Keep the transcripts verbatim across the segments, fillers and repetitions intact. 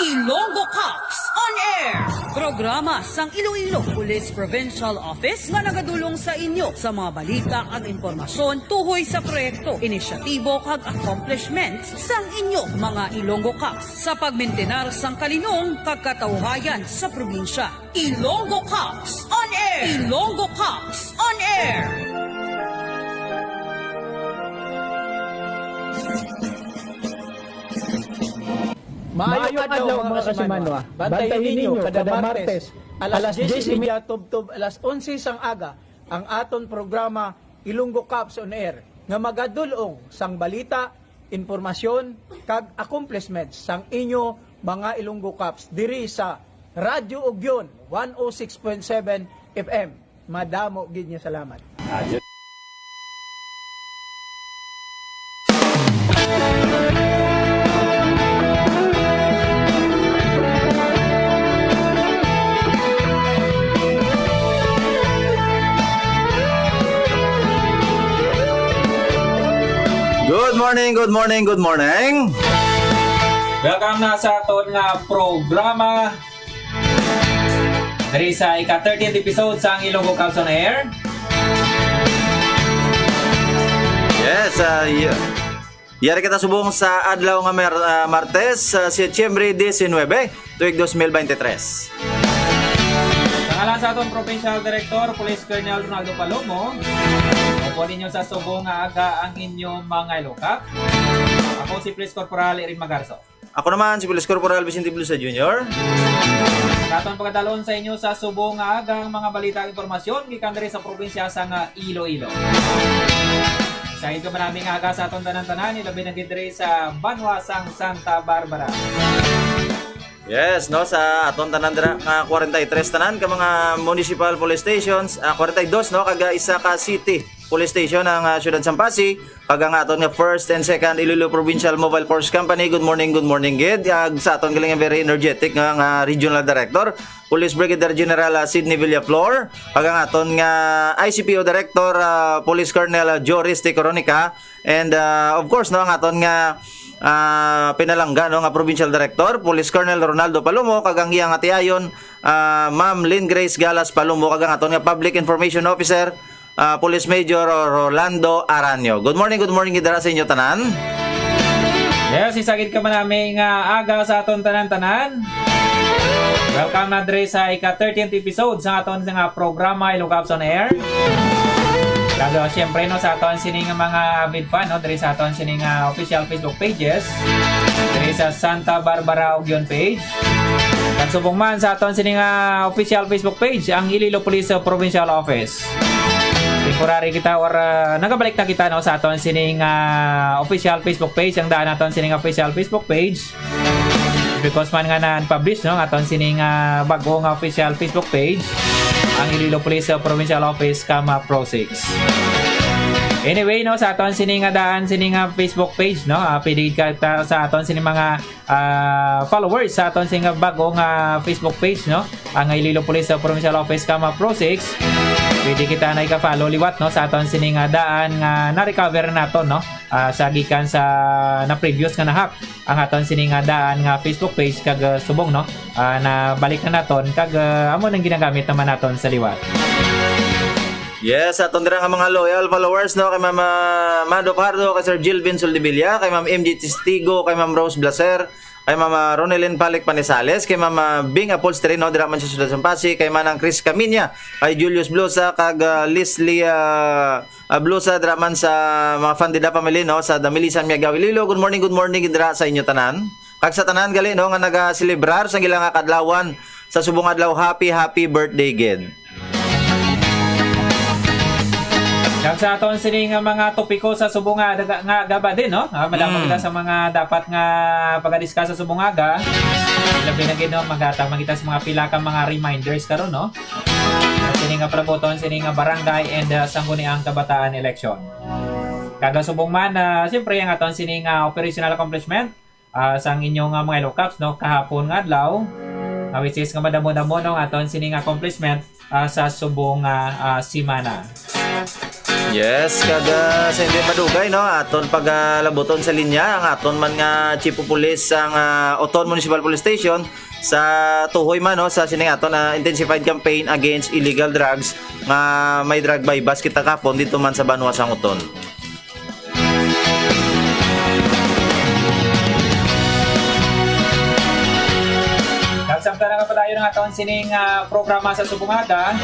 Ilonggo Cops on Air. Programa sang Iloilo Police Provincial Office nga nagadulong sa inyo sa mga balita ag impormasyon tuhoy sa proyekto, inisyatibo kag accomplishments sang inyo mga Ilonggo Cops sa pagmintinar sang kalinong kag katawhayan sa probinsya. Ilonggo Cops on Air. Ilonggo Cops on Air. Maayong adlaw, mga kasimanwa. Bantayi ninyo kada Martes, alas diyes y media tubtob alas onse sang aga, ang aton programa Ilonggo Cops on Air, nga magadul-ong sang balita, impormasyon, kag accomplishments sang inyo mga Ilonggo Cops diri sa Radyo Ugyon one oh six point seven F M. Madamo gid nga salamat. Good morning, good morning, good morning. Welcome na sa aton nga programa diri sa ika thirtieth episode sang Ilonggo Cops on Air. Yes, uh, y- yari kita subong sa adlaw nga mer- uh, Martes, uh, Setyembre diecinuebe, tuig dos mil veintitrés. Sa ngalan sa aton Provincial Director, Police Colonel Ronaldo Palomo, upo ninyo sa subong nga aga ang inyong mga ilokap. Ako si Police Corporal Erin Magarzo. Ako naman si Police Corporal Vicente Blusa Junior. Sa aton pagkadalon sa inyo sa subong nga aga ang mga balita ug impormasyon gikan diri sa probinsya sang Iloilo. Excited ka ba nami nga aga sa aton tanan-tanan, ilabi na gid diri sa banwa sang Santa Barbara. Yes, no, sa aton tanan dira nga forty-three tanan ka mga municipal police stations, ah, forty-two, no, kag isa ka city police station ang ah, siyudad sang Passi, kag ang aton nga first and second Iloilo Provincial Mobile Force Company. Good morning, good morning gid. Kag sa aton galing nga very energetic nga, nga regional director, Police Brigadier General ah, Sidney Villaflor, kag ang aton nga I C P O Director, ah, Police Colonel ah, Joris T. Coronica, and ah, of course, no, ang aton nga ah, pinalangga, no, nga Provincial Director, Police Colonel Ronaldo Palomo, kag ang iya nga tiayon, ah, Ma'am Lynn Grace Galas Palomo, kag ang aton nga Public Information Officer, ah, Police Major Rolando Aranio. Good morning, good morning gid dira sa inyo tanan. Yes, isa gid ka man nami nga aga sa aton tanan-tanan. Welcome na diri sa ika thirteenth episode sa aton nga programa, Ilonggo Cops on Air. Kag uh, siyempre, no, sa aton sini nga mga avid fan, no, diri sa aton sini nga official Facebook pages, diri sa Santa Barbara Ugyon page, kag subong man sa aton sini nga official Facebook page, ang Iloilo Police Provincial Office. Temporary kita or uh, nagabalik na kita, no, sa aton sini nga official Facebook page. Ang daan naton sini nga official Facebook page because man nga na-publish, no, ang aton sini nga bag-o nga official Facebook page, ang Iloilo Police uh, Provincial Office, kama Pro six. Anyway, no, sa aton sini nga daan sini nga Facebook page, no, uh, pwede ka ta- sa aton sini mga uh, followers sa aton sini nga bag-o nga Facebook page, no, ang Iloilo Police uh, Provincial Office, kama Pro six. Pwede kita na ika-follow liwat, no, sa aton sini nga daan nga na-recover naton, no, uh, sa gikan sa na-previous nga na-hack ang aton sini nga daan nga Facebook page, kag uh, subong, no, uh, nabalik na naton, kag uh, amo nang ginagamit naman naton sa liwat. Yes, aton dira nga mga loyal followers, no, kay Ma'am uh, Mado Pardo, kay Sir Gilvin Soldevilla, kay Ma'am M G Testigo, kay Ma'am Rose Blaser, kay Ma'am uh, Ronelyn Palik Panisales, kay Ma'am uh, Bing Upholstery, no, dira man sa Siyudad Sampasi, kay Manang Chris Camiña, kay Julius Blosa, kag uh, Leslie uh, uh, Blosa, dira man sa mga Fandida family, no, sa Damilisan, Miagao, Iloilo. Good morning, good morning dira sa inyo tanan. Kag sa tanan gali, no, nga nagaselebrar sang ila nga kadlawan sa subong adlaw, happy, happy birthday gid. Kag sa aton sini nga mga topiko sa subong nga daga- nga gaba din, no? Ah, madamo kita sa mga dapat nga pag-discuss sa subong aga. Labi na gid, no, magatag man kita sa mga pila ka mga reminders karon, no? At sini nga palabuton, sini nga barangay and uh, sangguniang kabataan election. Kag subong man, uh, siyempre, ang aton sini nga operational accomplishment, ah, sang inyo nga mga Ilonggo Cops, no, kahapon nga adlaw, ah, which is nga madamo-damo, no, ang aton sini nga accomplishment, ah, sa subong nga, ah, semana. Yes, kag, ah, sa hindi madugay, no, aton pagalabuton sa linya ang aton man nga Chief of Police sang, ah, Oton Municipal Police Station sa tuhoy man, no, sa sining aton, ah, intensified campaign against illegal drugs nga may drug buy-bust kita kapon dito man sa banwa sang Oton. Nagsamtara nga padayon ang aton sining, ah, programa sa subong aga.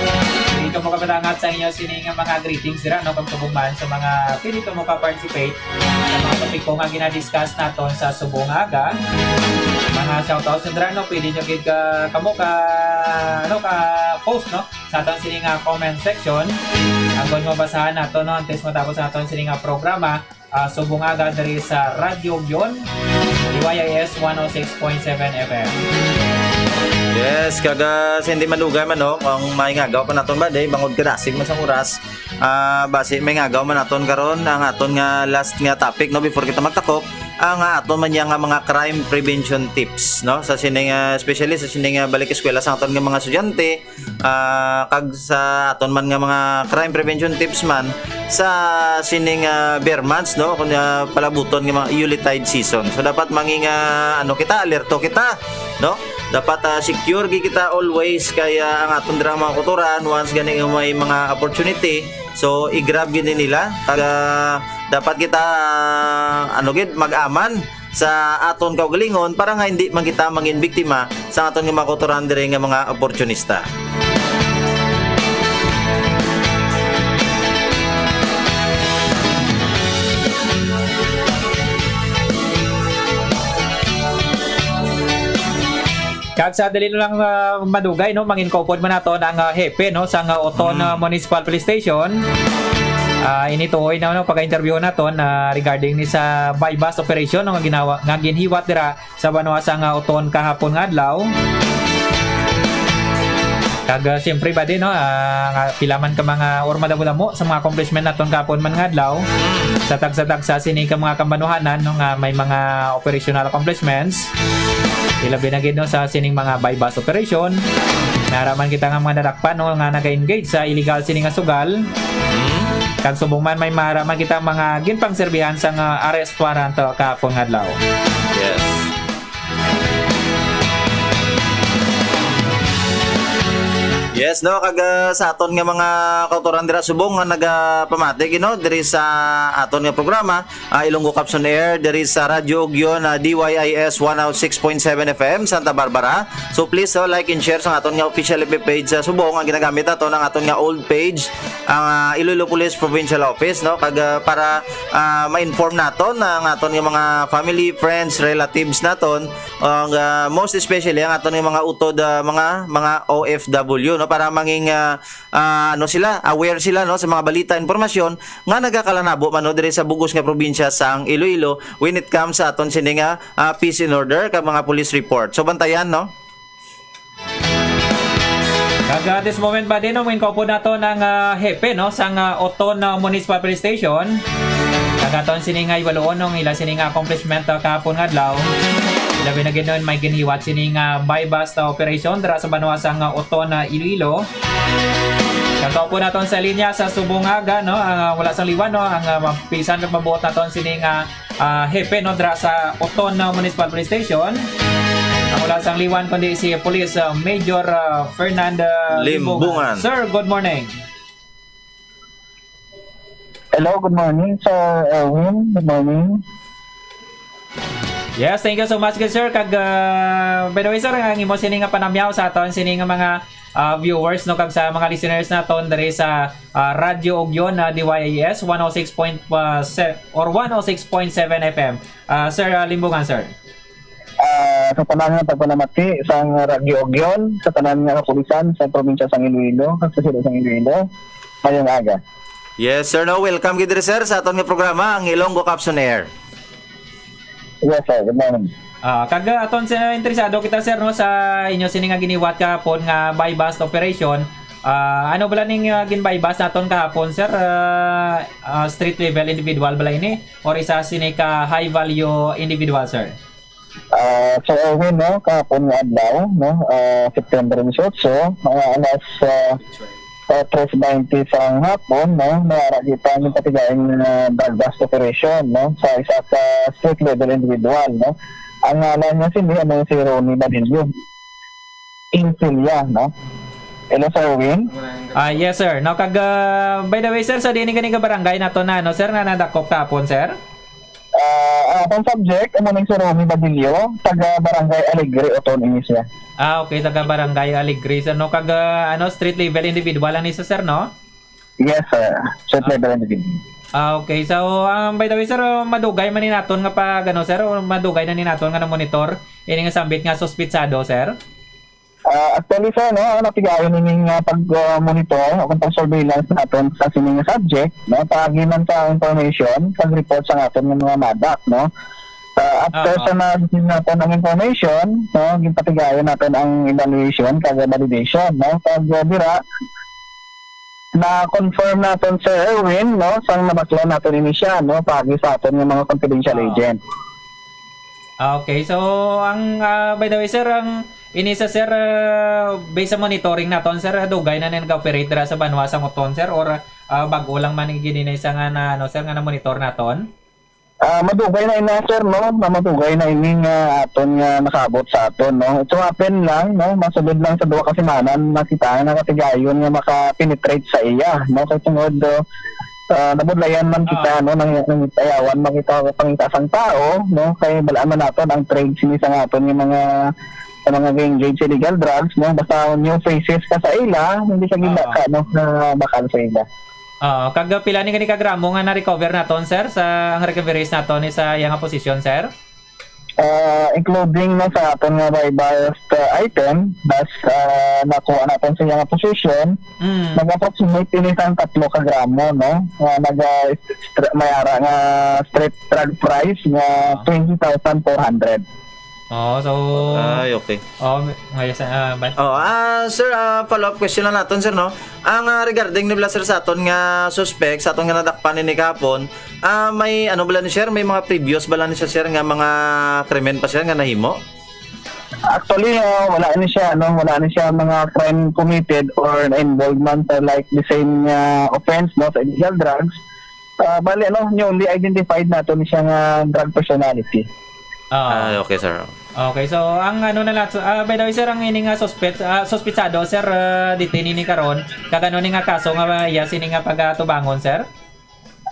Dito mo kapadangat sa inyo sining mga greetings dira, no, kung subong man sa mga pwede to mo ka-participate sa mga topiko nga ginadiscuss naton sa subong aga. Mga shoutouts dira, no, pwede nyo gid ka, kamo ka, ano, ka post, no, sa aton sini nga comment section. Ang mo basahan nato, no, antes matapos ang aton sini nga programa, ah, subong aga diri sa Radyo Gyon, D Y I S one oh six point seven F M. Yes, kaga sa hindi madugay man, no, kung may ngagaw pa naton ba, day, bangod kadasig man sang oras, ah, basi may ngagaw man naton karon ang aton nga last nga topic, no, before kita magtakop, ang, ah, aton man niya nga mga crime prevention tips, no, sa sining, ah, especially sa sining, ah, balik eskwela sa aton nga mga estudyante, ah, kag sa aton man nga mga crime prevention tips man sa sining, ah, ber months, no, kun, ah, palabuton nga mga Yuletide season. So dapat manging, ah, ano kita, alerto kita, no? Dapat, ah, secure gid kita always, kaya ang aton dira mga kautoran, once gani nga may mga opportunity, so i-grab gid nila. Kag, ah, dapat kita, ah, ano gid, mag-aman sa aton kaugalingon para nga hindi man kita mangin biktima sa aton nga mga kautoran diri nga mga oportunista. Kag sa dili lang, ah, madugay, no, mangin-kaupod man naton ang, ah, hepe, no, sang, ah, Oton, Mm. ah, Municipal Police Station. Ah, ini tuoy na, no, pag-interview naton, ah, regarding ni sa buy-bust operation, no, nga ginawa, nga ginhiwat dira sa banwa sang, ah, Oton kahapon nga adlaw. Kag, ah, siyempre ba din, no, ah, nga pila man ka mga or madamo-damo sa mga accomplishment naton kahapon man nga adlaw. Sa tagsa-tagsa sini ka mga kambanuhanan, no, nga may mga operational accomplishments. Ilabi na gid, no, sa sining mga buy-bust operation. Naraman kita nga mga nadakpan, no, nga naga-engage sa illegal sini nga sugal. Kag subong man may maraman kita mga ginpangserbihan sang, ah, arrest warrant, ah, kahapon nga adlaw. Yes. Yes, no, kag, ah, sa aton nga mga kautoran dira subong nga nagapamati, you know, diri sa aton nga programa, ah, Ilonggo Caps on Air, diri sa Radyo Ugyon, ah, D Y I S one oh six point seven F M, Santa Barbara. So please, oh, like and share sa aton nga official F B page sa subong nga ginagamit naton ang aton nga old page, ang, ah, Iloilo Police Provincial Office, no, kag, ah, para, ah, ma-inform naton ang aton nga mga family, friends, relatives naton, ang, ah, most especially ang aton nga mga utod, ah, mga, mga O F W, no, para manging, ah, ah, ano sila, aware sila, no, sa mga balita, impormasyon nga nagakalanabo man, no, diri sa bugos nga probinsya sang Iloilo when it comes sa aton sini nga, ah, peace and order kag mga police report. So bantayan, no? Kag, ah, this moment ba din, no, mangin-kaupod naton ang, ah, hepe, no, sang, ah, Oton, ah, Municipal Police Station. Kag aton sini nga ibaluon ang ila sini nga accomplishment, ah, kahapon nga adlaw. Labi na gid, no, may ginhiwat sini nga buy-bust, ah, operation dira sa banwa sang, ah, Oton, ah, Iloilo. Kag kaupo naton sa linya sa subong aga, no, ang, ah, wala sang liwan, no, ang, ah, mapisan kag mabuot naton sini nga ah, hepe, no, dira sa Oton, ah, Municipal Police Station. Ang wala sang liwan kundi si Police, ah, Major, ah, Fernand, ah, Limbungan. Limbungan. Sir, good morning. Hello, good morning, Sir Erwin. Good morning. Yes, thank you so much, good sir. Kag, ah, by the way, sir, ang imo sini nga panamyaw sa aton sini nga mga, ah, viewers, no, kag sa mga listeners naton diri sa ah, Radyo Ugyon, ah, D Y A S, one oh six point, ah, se-, or one oh six point seven F M. Ah, Sir, ah, Limbungan, sir. Ah, sa tanan nga pagpalamati sang Radyo Ugyon, sa tanan nga kapulisan sa probinsya sang Iloilo, kag sa siyudad sang Iloilo, mayong aga. Yes, sir, no? Welcome gid diri, sir, sa aton nga programa, ang Ilonggo Caps on Air. Yes, sir. Good morning. Ah, kag, ah, aton sa interesado kita, sir, no, sa inyo sini nga giniwat kahapon nga buy-bust operation. Ah, ano bala ning, ah, gin-buy-bust naton kahapon, sir? Ah, ah, street level individual bala ini or isa sini ka high value individual, sir? Ah, Sir Erwin, no, kahapon nga adlaw, no, ah, September dieciocho, mga alas, ah, sa tres twenty sa hapon, no, may ara kita ang patigayon nga drug bust operation, no, sa isa ka street level individual, no. Ang ngalan niya sini amo si Ronnie Badillo Insilia, no. Hello, Sir Win. Ah, yes, sir. No, kag, ah, by the way, sir, sa dini gani ka barangay nato na, no, sir, nga nadakop kahapon, sir? Ah, ang akong subject, amo ning si Ronnie Badillo, taga Barangay Alegre, Oton, ini siya. Ah, okay, taga Barangay Alegre, sir, no? Kag, ah, ano, street level individual lang ni sa, sir, no? Yes, sir. Street level individual. Ah, okay. So, um, by the way, sir, uh, madugay man ni naton nga pag, ano, sir, o madugay na ni naton nga na-monitor ini nga sambit nga suspitsado, sir? Ah, actually, sir, no, ang natigayon nining, ah, pag-monitor o kung pag-surveillance naton sa sining subject, no, paagi man sa information, sa report sa aton nga mga madak, no. Ah, after Ah. sa na-receive naton ang information, no, ginpatigayon naton ang evaluation kag validation, no. Pag, ah, dira, na-confirm naton, Sir Erwin, no, sang nabaklan naton ini siya, no, paagi sa aton nga mga confidential Ah. agent. Ah, okay. So, ang, ah, by the way, sir, ang ini sa, sir, ah, based sa monitoring naton, sir, dugay na ni nag-operate dira sa banwa sang Oton, sir, or, ah, bag-o lang man gini na isa nga na, ano, sir, nga na-monitor naton? Ah, madugay na ina, sir, no? Na madugay na ini nga aton nga nakaabot sa aton, no? It so happen lang, no? Masulod lang sa duha ka semana na kita nga nakatigayon nga maka-penetrate sa iya, no? Kay tungod, uh, ah, nabudlayan man kita, Ah. no? Nang, nang tayawan makita pangita sang tao, no? Kay balaan man naton ang trade sini sa nga aton nga mga, sa mga ga-engage sa illegal drugs, no? Basta new faces ka sa ila, hindi ka Ah. gibaka, no? Na bakal sa ila. Ah, kag pila ni gani ka gramo nga na-recover naton, sir, sa ang recoveries naton ni sa iya nga posisyon, sir? Ah, including na sa aton nga buy bust, ah, item, bas, ah, nakuha naton sa iya nga posisyon, Mm. nag-approximate ini sang tatlo ka gramo, no? Nga naga stra-, may ara nga street drug price nga Ah. twenty thousand four hundred. Oh, so Ay, okay. Oh, may- ngayon sa ah, ban- Oh, ah, sir, ah, follow-up question na naton, sir, no? Ang ah, regarding nila, sir, sa aton nga suspect, sa aton nga nadakpan ni kahapon, ah, may ano bala ni, sir, may mga previous bala ni siya, sir, nga mga krimen pa, sir, nga nahimo? Actually, ah, wala ni siya, no? Wala ni siya mga crime committed or involvement sa, like, the same, ah, offense, no, sa illegal drugs. Ah, bali, ano, newly identified nato ni siya nga drug personality. Ah. Ah, okay, sir. Okay, so ang ano na lang, so, ah, by the way, sir, ang ini nga suspect, ah, suspitsado, sir, ah, detainee ni karon, kag ano ni nga kaso nga, ah, iya sini nga pagatubangon, sir?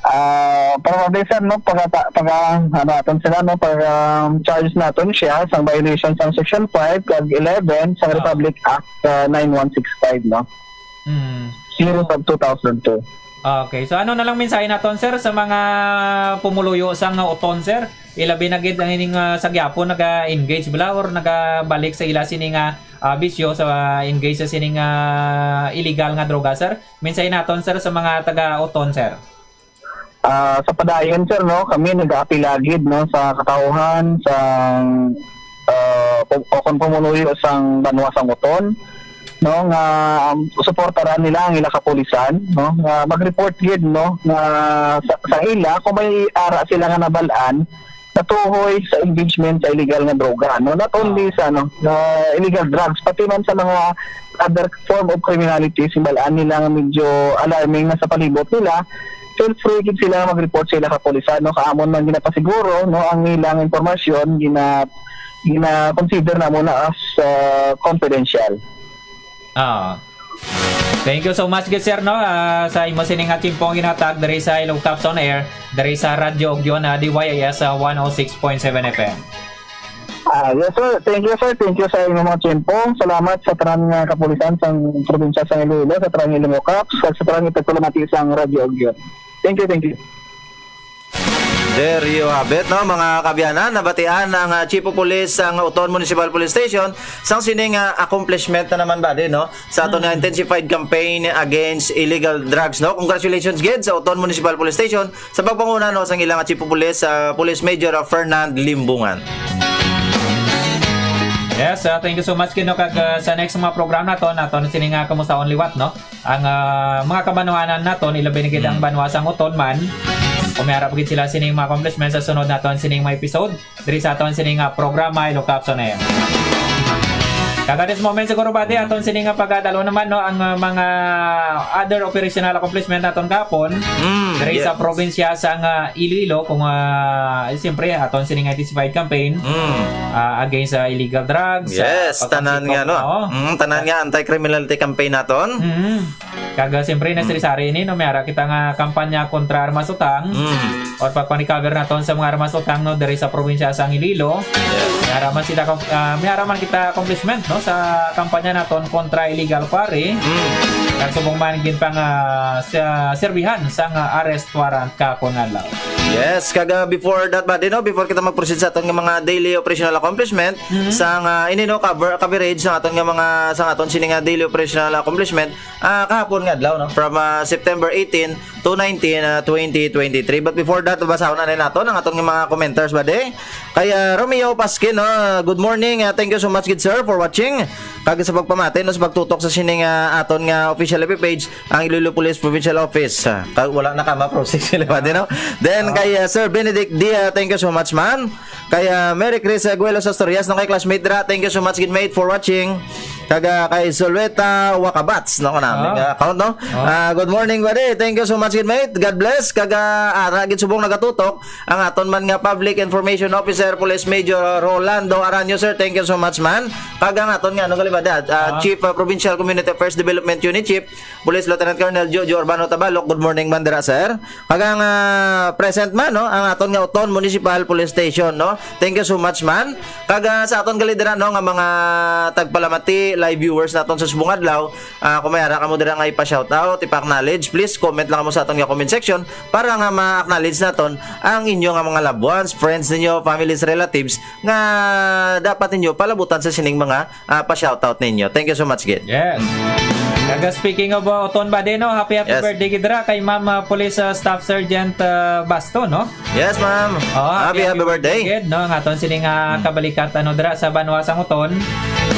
Ah, probably, sir, no, pag, pag, ano, aton sila, no, pag, um, charge naton siya sa violation sa Section five kag eleven sa Ah. Republic Act, ah, nine one six five, no? Hmm. Series of two thousand two. Okay. So ano na lang mensahe naton, sir, sa mga pumuluyo sang Oton, sir? Ilabi na gid ang ining, ah, sa gihapon naga-engage bala or nagabalik sa ila sini nga, ah, bisyo sa, ah, engage sa sini nga illegal nga droga, sir? Mensahe naton, sir, sa mga taga Oton, sir. Ah, sa padayon, sir, no, kami nagaapila gid, no, sa katawhan, sa, ah, pu-, o kon pumuluyo sang banwa sang Oton, no, nga, um, suportaran nila ang ila kapulisan, no, nga mag-report gid, no, nga sa, sa ila kung may ara sila nga nabal-an natuhoy sa engagement sa illegal nga droga, no, not only Ah. sa, ano, na illegal drugs, pati man sa mga other form of criminalities, bal-an nila nga medyo alarming na sa palibot nila, feel free gid sila mag-report sa ila kapulisan, no, kay amon man ginapasiguro, no, ang ilang impormasyon gina gina-consider namo na as, ah, confidential. Ah. Thank you so much, good sir, no? Ah, sa imo sini nga tiempo nga ginhatag diri sa Ilog Caps on Air, diri sa Radyo Ugyon, ah, D Y I S, ah, one oh six point seven F M. Ah, yes, sir. Thank you, sir. Thank you sa inyong mga tiempo. Salamat sa tanan nga kapulisan sang probinsya sang Iloilo, sa tanan nga Ilonggo Caps, sa tanan nga pagpalamati sang Radyo Ugyon. Thank you, thank you. There you have it, no, mga kaabyanan, nabatian ang ah, Chief of Police sang Oton Municipal Police Station sang sining ah, accomplishment na naman ba din, no, sa aton nga intensified campaign against illegal drugs, no. Congratulations gid sa Oton Municipal Police Station sa pagpanguna, no, sang ilang Chief of Police, ah, Police Major, ah, Fernand Limbungan. Yes, ah, thank you so much, Kino. Kag ah, sa next mga program naton, naton sini nga kamustaon liwat, no? Ang ah, mga kabanwanan naton, ilabi na gid ang Hmm. banwa sang Oton man. Kung may harap gid sila sining mga accomplishments sa sunod naton sining mga episode, diri sa aton sining nga programa, Ilocos on Air. Kag at this moment siguro, buddy, aton sini nga pagkadalo naman, no, ang, uh, mga other operational accomplishment naton kahapon. Mm, diri sa, yes, probinsya sang, uh, Iloilo, kung, uh, siyempre, aton sini nga intensified campaign, mm, uh, against, uh, illegal drugs, uh, yes, tanan nga, no? Oo. Mm, tanan nga anti-criminality campaign naton. Mm. Kag, uh, siyempre, mm, nasari-sari ini, no, may ara kita nga kampanya kontra armas utang. Mm. Or pagpa-recover naton sa mga armas utang, no, diri sa probinsya sang Iloilo. Yes. May ara man sila, ah, may ara man kita accomplishment, no, sa kampanya naton kontra illegal quarry. Mm. Kag subong man gid pang, ah, sa serbihan sang, ah, arrest warrant kahapon nga adlaw. Yes, kag, ah, before that, buddy, no, before kita mag-proceed sa aton nga mga daily operational accomplishment, mhm, sa nga ini, no, cover, coverage sa aton nga mga, sa aton sini nga daily operational accomplishment, ah, kahapon nga adlaw, no? From, ah, September eighteen to nineteen, ah, twenty twenty-three. But before that, basahon na naton ang aton nga mga commenters, buddy. Kay, ah, Romeo Pasquin, no? Good morning. Ah, thank you so much, good sir, for watching. Kag sa pagpamati, no, sa pagtutok sa sining, ah, aton nga official F B page, ang Iloilo Police Provincial Office. Ah, ka-, wala na ka ma-process sila, buddy, no? Then, ah, kay, ah, Sir Benedict Dia, thank you so much, man. Kay, ah, Mary Chris Aguelos Asturias, no, kay classmate dira. Thank you so much, good mate, for watching. Kag, ah, kay Soleta Wakabats, no, kanami, ah, nga account, no? Ah. Ah, good morning, buddy. Thank you so much, good mate. God bless. Kag, ah, ara gid subong nagatutok ang aton man nga Public Information Officer, Police Major Rolando Aranyo, sir. Thank you so much, man. Kag ang aton nga, ano gali ba, dad? Ah, ah, Chief, ah, Provincial Community Affairs Development Unit Chief, Police Lieutenant Colonel Jojo Urbano Tabalok. Good morning, man, dira, sir. Kag ang, ah, present man, no, ang aton nga Oton Municipal Police Station, no? Thank you so much, man. Kag, ah, sa aton gali dira, no, nga mga tagpalamati, live viewers naton sa subong adlaw, ah, kung may ara kamo dira nga ipa-shoutout, ipa-acknowledge, please comment lang kamo sa aton nga comment section para nga ma-acknowledge naton ang inyo nga mga loved ones, friends ninyo, families, relatives nga dapat ninyo palabutan sa sining mga ah, pa-shoutout ninyo. Thank you so much, gid. Yes. Kag speaking of, uh, Oton, buddy, no? Happy, happy, yes, birthday gid ra kay Ma'am, uh, Police, uh, Staff Sergeant, uh, Basto, no? Yes, ma'am. Oh, happy, happy, happy birthday, birthday gid, no? Ang aton sining, uh, hmm, kabalikat, ano, dira sa banwa sang Oton.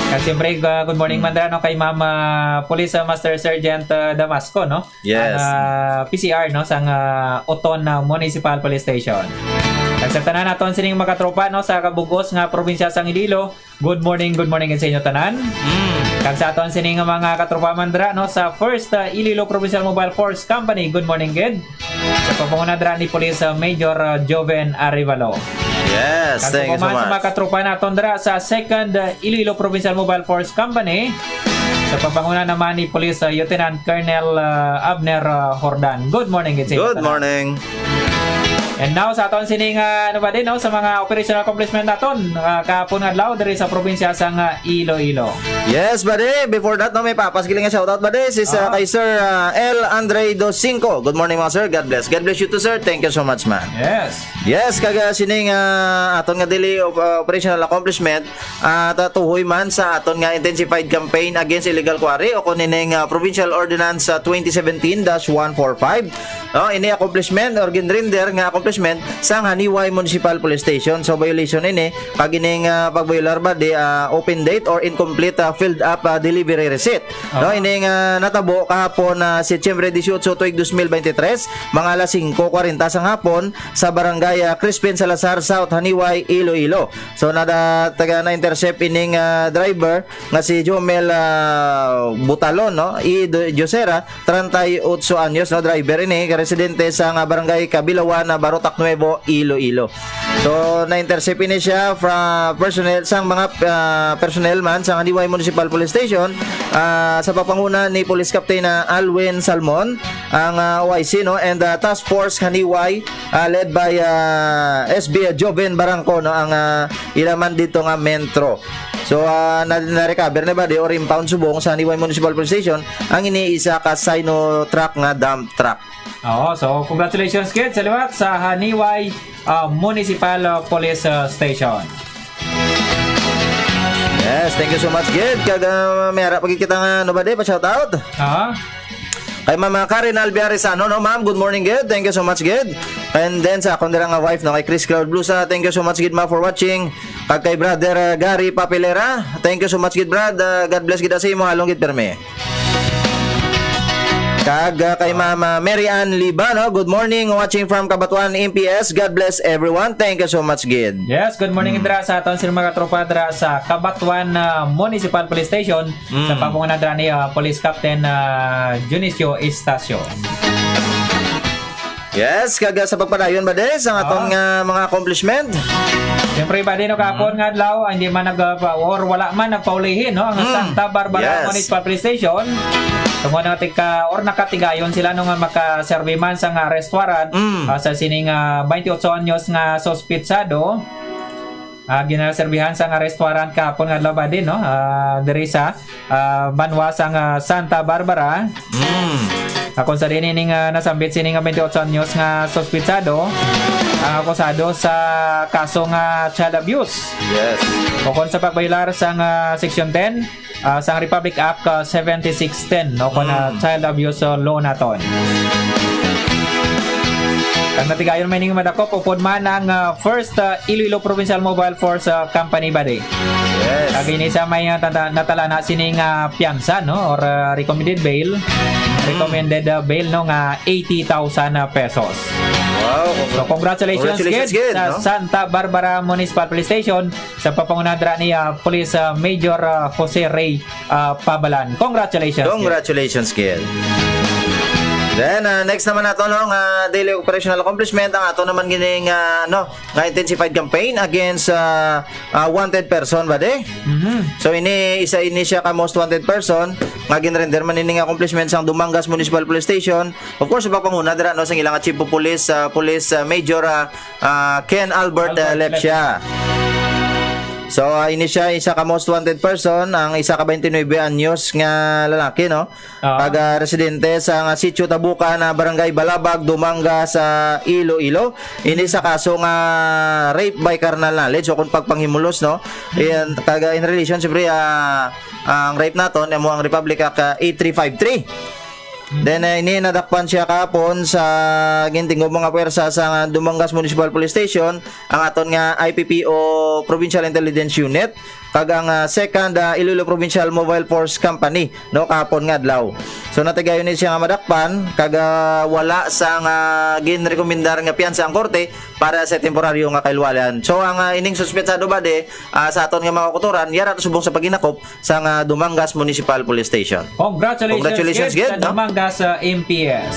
Kag siyempre, uh, good morning, hmm, man dira, no, kay Ma'am, uh, Police, uh, Master Sergeant, uh, Damasco, no? Yes. Ang, uh, P C R, no, sang, uh, Oton, uh, Municipal Police Station. Kag sa tanan naton sining mga katropa, no, sa kabug-os nga probinsya sang Iloilo, good morning, good morning sa inyo tanan. Mm. Kag sa aton sini nga mga katropa man dira, no, sa First, uh, Iloilo Provincial Mobile Force Company, good morning gid. Sa pagpanguna dira ni Police, uh, Major, uh, Joven Arevalo. Yes, kag thank you so much. Sa mga katropa naton dira sa Second, uh, Iloilo Provincial Mobile Force Company, sa pagpanguna naman ni Police, uh, Lieutenant Colonel, uh, Abner, uh, Jordan. Good morning gid sa inyo tanan. Good morning. And now, sa aton sining, ah, ano ba din, no? Sa mga operational accomplishment naton, ah, kahapon nga adlaw diri sa probinsya sang, ah, Iloilo. Yes, buddy. Before that, no, may papas giling nga shoutout, buddy. Si, ah, kay Sir, ah, L Andre Dos Cinco. Good morning, mga sir. God bless. God bless you too, sir. Thank you so much, man. Yes. Yes, kag, ah, sining, ah, aton nga daily op-, ah, operational accomplishment, ah, tatuhoy man sa aton nga intensified campaign against illegal quarry o kung ining, ah, Provincial Ordinance, ah, twenty seventeen dash one four five. No, ini accomplishment or ginrender nga accomplishment sang Haniway Municipal Police Station. So, violation ini, kag ining, ah, pagbayolar ba di, ah, open date or incomplete, ah, filled up, ah, delivery receipt. No, ah, ining, ah, natabo kahapon na Setyembre dieciocho, tuig dos mil veintitrés, mga alas singko kwarenta sang hapon sa barangay, ah, Crispin Salazar South, Haniway, Iloilo. So, nada, taga na-intercept ining, ah, driver nga si Jomel, ah, Butalon, no? I Do-, Diosera, treinta y ocho anyos, no? Driver ini, residente sa nga barangay Kabilawan, na Barotac Nuevo, Iloilo. So, na-intercept ini siya from personnel, sang mga, ah, personnel man sa Haniway Municipal Police Station, ah, sa pagpanguna ni Police Captain, ah, Alwin Salmon, ang, ah, O I C, no? And, ah, Task Force Haniway, ah, led by, ah, S B Joven Barangco, no? Ang, ah, ila man dito nga mentro. So, ah, na, na-recover na ba di or impound subong sa Haniway Municipal Police Station ang ini isa ka Sino truck nga dump truck. Oo, so congratulations gid sa liwat sa Haniway, ah, Municipal, ah, Police, ah, Station. Yes, thank you so much, gid. Kag, ah, may ara pa gid kita nga, ano ba di, pa-shoutout? Ah. Kay Mama Karen Albiarizano, no, ma'am, good morning, gid. Thank you so much, gid. And then sa akon dira nga wife, no, kay Chris Cloud Blusa, thank you so much, gid, ma, for watching. Kag kay Brother, ah, Gary Papilera, thank you so much, gid, Brad. Ah, God bless, gid, sa imo, halong, gid, permi. Kag, ah, kay Mama Mary Ann Liba, no? Good morning, watching from Cabatuan M P S. God bless everyone. Thank you so much, gid. Yes, good morning, Mm. dira sa aton sila mga tropa dira sa Cabatuan, ah, Municipal Police Station, sa Mm. pamunguna dira ni, ah, Police Captain, ah, Dionisio Estacio. Yes, kag, ah, sa pagpadayon ba, de, sa aton Ah. nga mga accomplishment? Siyempre, ba, di, no, kahapon Mm. nga adlaw, hindi man nag, ah, pa-, or wala man nagpaulihin, no, ang Mm. Santa Barbara Yes. Municipal Police Station. Tungod na tika, or nakatigayon sila, no, nga makaserbi man sa nga arrest warrant, Mm. ah, sa sining, ah, twenty-eight anyos nga suspitsado. Ah, ginaserbihan sa nga restaurant kahapon nga adlaw ba din, no? Ah, diri sa, ah, banwa sang, ah, Santa Barbara. Mm. Akon sa din ini nga nasambit sini nga twenty-eight anyos nga suspitsado, ang akusado sa kaso nga child abuse. Yes. Ukon sa pagbayular sang, ah, Section ten, ah, sang Republic Act, ah, seventy-six ten, no, kon, ah, Mm. child abuse, ah, law naton. Ang natigayon may ning madakop, upod man ang, ah, first, ah, Iloilo Provincial Mobile Force, ah, Company ba di. Yes. Kag ini sa may, ah, tata-, natala na sining, ah, piyansa, no, or, ah, recommended bail. Mm. Recommended, ah, bail, no, nga eighty thousand, ah, pesos. Wow. So, congratulations, Congratulations, gid, gid, sa no? Santa Barbara Municipal Police Station. Sa pagpanguna dira ni, ah, Police, ah, Major, ah, Jose Ray, ah, Pabalan. Congratulations, Congratulations, Ken. Then, ah, next naman nato, no, nga daily operational accomplishment, ang ato naman gining, ah, no, nga intensified campaign against, ah, ah, wanted person ba di? Mhm. So, ini, isa ini siya ka most wanted person nga ginrender man ini nga accomplishment sang Dumangas Municipal Police Station. Of course, sa pagpanguna dira, no, sang ilang chief of police, ah, police, ah, major, ah, ah, Ken Albert, ah, Albert Lepcia. Lepcia. So, ah, ini siya isa ka most wanted person, ang isa ka twenty-nine anyos nga lalaki, no? Ah. Taga residente sa nga Sitio Tabukan, ah, Barangay Balabag, Dumangas, sa Iloilo. Ini sa kaso nga rape by carnal knowledge o kung pagpanghimulos, no? Mm. Ayan, taga in relation, siyempre, ah, ang rape naton, amo ang Republic Act, ah, eight three five three. Then, eh, ini nadakpan siya kahapon sa gintingog mga pwersa sa Dumangas Municipal Police Station, ang aton nga I P P O Provincial Intelligence Unit, kag ang, ah, Second, ah, Iloilo Provincial Mobile Force Company, no, kahapon nga adlaw. So, natigayon ni siya nga madakpan, kag, ah, wala sa nga ginrekomendar nga piyansa ang korte para sa temporaryo nga kailwalan. So, ang, ah, ining suspetsado ba di, ah, sa aton nga mga kauturan, yara to subong sa paghinakop sa nga Dumangas Municipal Police Station. Congratulations, Congratulations, Gid, Gid, sa no? Dumangas, uh, M P S.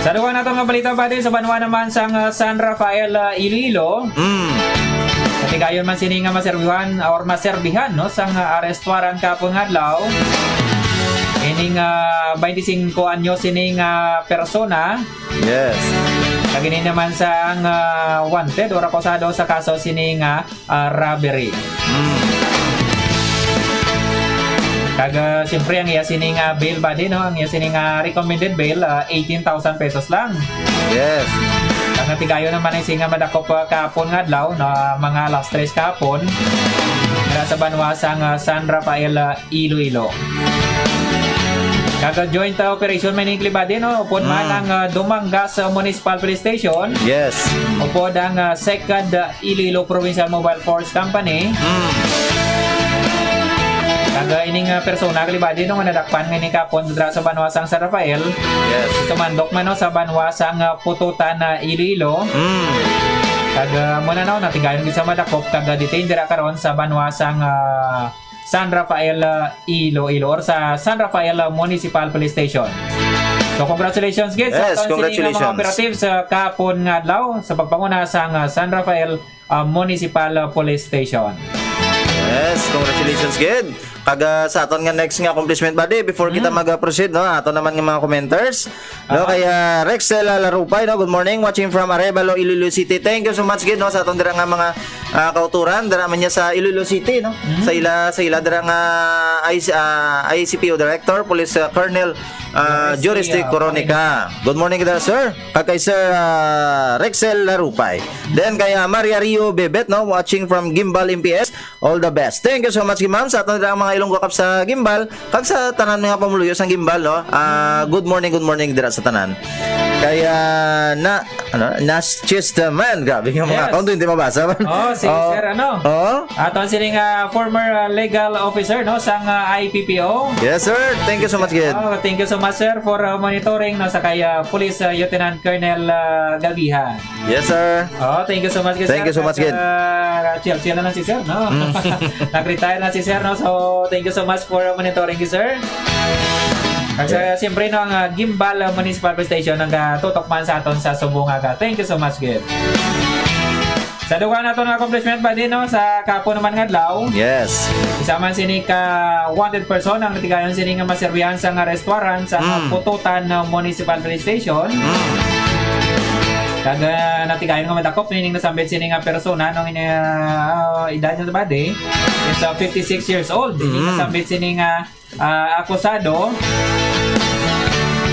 Sa duwa nato nga balita, buddy, sa banwa naman sang, uh, San Rafael, uh, Iloilo. Mm. Katigayon man sini nga maserbihan or maserbihan, no, sang, uh, arrest warrant kapon nga adlaw. Ining, uh, twenty-cinco anyos sini nga persona. Yes. Kag ini naman sang, uh, wanted or akusado sa kaso sini nga ah, robbery. Mm. Kag, ah, siyempre, ang iya sini nga bail, buddy, no? Ang iya sini nga recommended bail, ah, eighteen thousand pesos lang. Yes. Ang natigayon naman ay singa madakop, ah, kahapon nga adlaw, no? Mga alas tres kahapon. Dira sa banwa sang, ah, San Rafael, ah, Iloilo. Kag joint, ah, operation man ini, buddy, no? Upod man Mm. ang, ah, Dumangas, ah, Municipal Police Station. Yes. Upod ang, ah, Second, ah, Iloilo Provincial Mobile Force Company. Mm. Kag, ah, ining, ah, persona, buddy, no, nga nadakpan nga ini kapon dira sa banwa sang San Rafael. Yes. Sumandok man, no, sa banwa sang, ah, Pututan, ah, Iloilo. Mm. Kag, ah, muna, no, natigayon gid sa madakop, kag, ah, detain dira karon sa banwa sang, ah, San Rafael, uh, Iloilo, or sa San Rafael, uh, Municipal Police Station. So, congratulations, gid, sa Yes, aton sini nga mga congratulations. operatives, uh, kahapon nga adlaw sa pagpanguna sang, uh, San Rafael, uh, Municipal, uh, Police Station. Yes, congratulations, gid. Kag, uh, sa aton nga next nga accomplishment, buddy, before kita Mm. mag-proceed, no, ato naman nga mga commenters. No, Aha. kay, uh, Rexel, uh, Larupay, no, good morning, watching from Arevalo, Iloilo City. Thank you so much, gid, no, sa aton dira nga mga ah, kauturan, dira man niya sa Iloilo City, no? Mm. Sa ila, sa ila dira nga I C, ah, I C P O Director, Police, ah, Colonel, ah, Juris T. Juris T. Coronica. Good morning, kita, sir. Kag kay Sir, ah, Rexel Larupay. Then kay, ah, Maria Rio Bebet, no? Watching from Guimbal M P S. All the best. Thank you so much, ma'am, sa aton dira mga Ilonggo Cup sa Guimbal. Kag sa tanan mga pamuluyo sang Guimbal, no? Ah, good morning, good morning dira sa tanan. Kaya na, ano, Nas Chestaman. Grabe nga mga Yes. account, hindi mabasa. Oh, si Oh. Sir, ano? Oh? Aton sining, ah, former, ah, legal officer, no, sang, ah, I P P O. Yes, sir. Thank you so much, Gid. Oh, thank you so much, sir, for, ah, monitoring, no, sa kay, ah, Police, ah, Lieutenant Colonel, ah, Gabihan. Yes, sir. Oh, thank you so much, Thank sir. you so much, Gid. Ah, chill-chill na lang si sir, no? Mm. Nag-retire na si sir, no? So, thank you so much for monitoring, sir. Kag sa, Yeah. siyempre, no, ang, ah, Guimbal, ah, Municipal Police Station, nagatutok man sa aton sa subong aga. Thank you so much, Gid. Sa dugang naton nga accomplishment ba din, no? Sa kapo naman nga adlaw. Yes. Isa man sini ka wanted person ang natigayon sini nga maserbihan sa nga restaurant sa Mm. Pututan, uh, Municipal Police Station. Mm. Kag, uh, natigayon nga madakop nining nasambit sini nga persona nung ini, uh, edad niya badi is, uh, fifty-six years old. Ini Mm. nasambit sini nga, uh, akusado.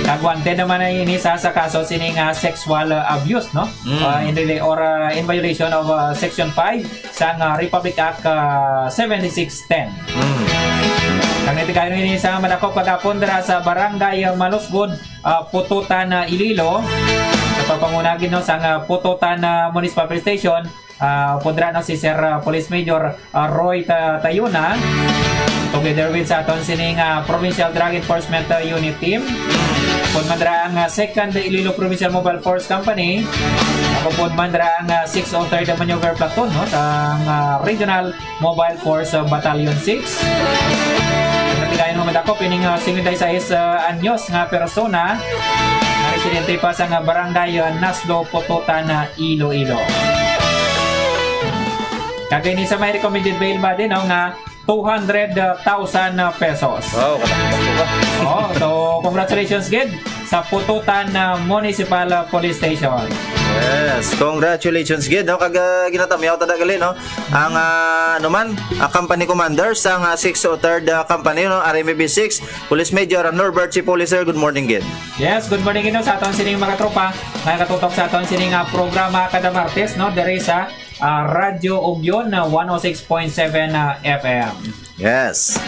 Kag wanted naman na ini sa, sa kaso sini nga sexual, uh, abuse, no? Mm. Uh, in rela-, or, uh, in violation of, uh, Section five sang, uh, Republic Act, uh, seventy-six ten. Mm. Kag natigayon ini sa madakop kagapon dira sa Barangay, uh, Malusgod, uh, Pututan, uh, Iloilo. Sa pagpanguna gid, no, sang, uh, Pututan, uh, Municipal Police Station, uh, upod dira, no, si Sir, uh, Police Major, uh, Roy Ta-, Tayuna, together with sa aton sining, uh, Provincial Drug Enforcement, uh, Unit Team. Upod man dira ang, uh, Second Iloilo Provincial Mobile Force Company. Upod man dira ang, uh, six oh third Maneuver Platoon, no, sa, uh, Regional Mobile Force, uh, Battalion six. Ang natigayon nga madakop ining, uh, cincuenta y seis, uh, anyos nga persona nga residente pa sa nga barangay, uh, Naslo, Pototan, uh, Iloilo. Kag ini sa may recommended bail ba din, no, nga two hundred thousand pesos. Wow, kadakpan ko ba? Oh, so congratulations gid sa Pututan, uh, Municipal, uh, Police Station. Yes, congratulations gid, no? Kag, uh, ginatamyaw ta da gali, no? Ang, uh, ano man, uh, company commander sang, uh, six oh third, uh, company, no? R M B six, Police Major, uh, Norbert Cipolley, sir. Good morning gid. Yes, good morning gid, no, sa aton sining mga tropa nga nakatutok sa aton sining, uh, programa kada Martes, no? Diri sa, uh, Radyo Ugyon, uh, one oh six point seven, uh, F M. Yes.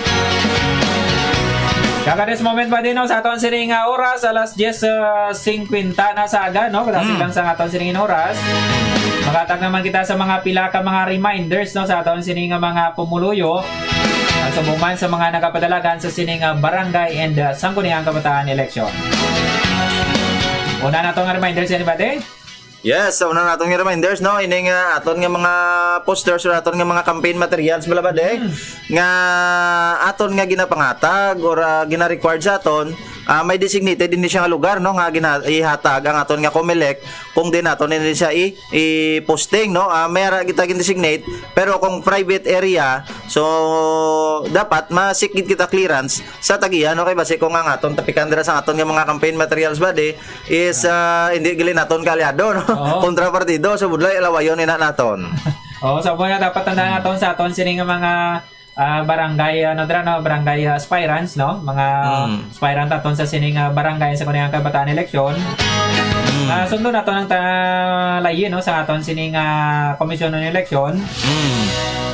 Kag at this moment pa din, no, sa aton sining, ah, oras, alas diyes, ah, singkwenta na sa aga, no? Kadasig Mm. lang sa aton sining oras. Makatag naman kita sa mga pila ka mga reminders, no, sa aton sining, ah, mga pumuluyo. At sa buman sa mga nagapadalagan sa sining, ah, barangay and, ah, sangguniang kabataan election. Una nato nga reminders, anybody? Yes, sa una naton nga reminders, no, ining, ah, aton nga mga posters or aton nga mga campaign materials, bala ba, de? Mm. Nga aton nga ginapangatag or, ah, gina-required sa aton, ah, may designated din siya nga lugar, no, nga gina-, ihatag ang aton nga Comelec, kung din aton din siya i-, i-posting, no? Ah, may ara kita gin-designate, pero kung private area, so dapat ma-seek gid kita clearance sa tag-iya, no? Kay basi kung ang aton tapikan dira sa aton nga mga campaign materials ba, de, is, ah, hindi gali naton kaalyado, no? Oo. Kontra partido, so budlay, alawayon ina naton. Oo, sa buwan na dapat tandaan naton sa aton sini nga mga, ah, barangay, ano, dira, no? Barangay, ah, aspirants, no? Mga Mm. aspirant aton sa sini nga barangay sa kunayang kabataan eleksyon. Mm. Ah, sundon naton ang ta-, layi, no? Sa aton sini nga komisyon ng eleksyon. Mm.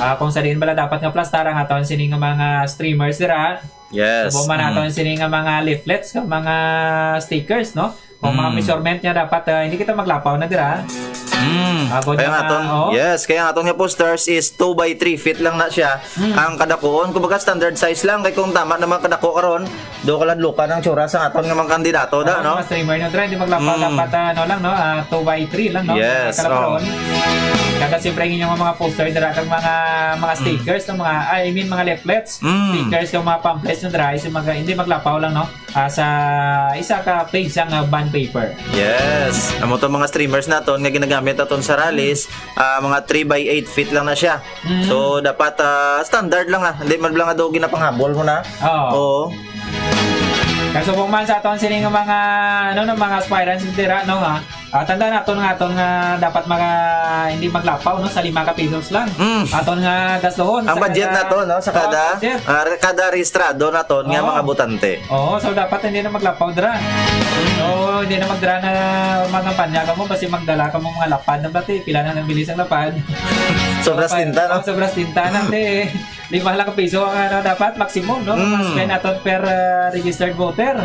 Ah, kung sa diin bala dapat nga plastar ang aton sini nga mga streamers dira. Yes. Subo man Mm. naton sini nga mga leaflets, nga mga stickers, no? Kung mga Mm. measurement niya dapat, ah, hindi kita maglapaw na dira. Mm. Agod Kaya nga nga, aton, oh. yes, kaya nga aton nga posters is two by three feet lang na siya. Mm. Ang kadakuon, kumbaga standard size lang. Kay kung tama naman kadako karon, do kaladlukan ang tsura sa aton nga mga kandidato, da, Oo, no? mga streamer na dira, hindi maglapaw, Mm. dapat, ah, ano lang, no? Ah, two by three lang, no? Yes, Kalaparon. oo. Kaya siyempre ang inyong mga poster dira, kag mga, mga Mm. stickers, no? Mga, I mean, mga leaflets, Mm. stickers, kag mga pamphlets na dira, is mga, hindi maglapaw lang, no? Ah, sa isa ka page sang, ah, bond paper. Yes. Amo to mga streamers naton nga ginagamit naton sa rallies, ah, mga three by eight feet lang na siya. Mm. So, dapat, ah, standard lang, ah. Hindi man lang daw ginapanghabol mo na. Oo. Oo. Kasubong man sa aton sini nga mga, ano, no, mga aspirants dira, no, ha? Ah, tandaan naton nga aton nga dapat mga, hindi maglapaw, no, sa lima ka pesos lang. Mm. Aton nga gastuhon Ang sa budget kada, nato, no, sa oo, kada, budget. ah, kada rehistrado naton nga Oo. mga botante. Oo, so dapat hindi na maglapaw dira. Mm. So, hindi na magdira na mga kampanya kamo, basi magdala kamo mga lapad na bati. Pila na nang bilis ang lapad? Sobra Lapad. sinta, no? Oo, sobra sinta na, te. Lima lang ka piso ang, ano, dapat maximum, no? Mm. Mas spend aton per, ah, registered voter.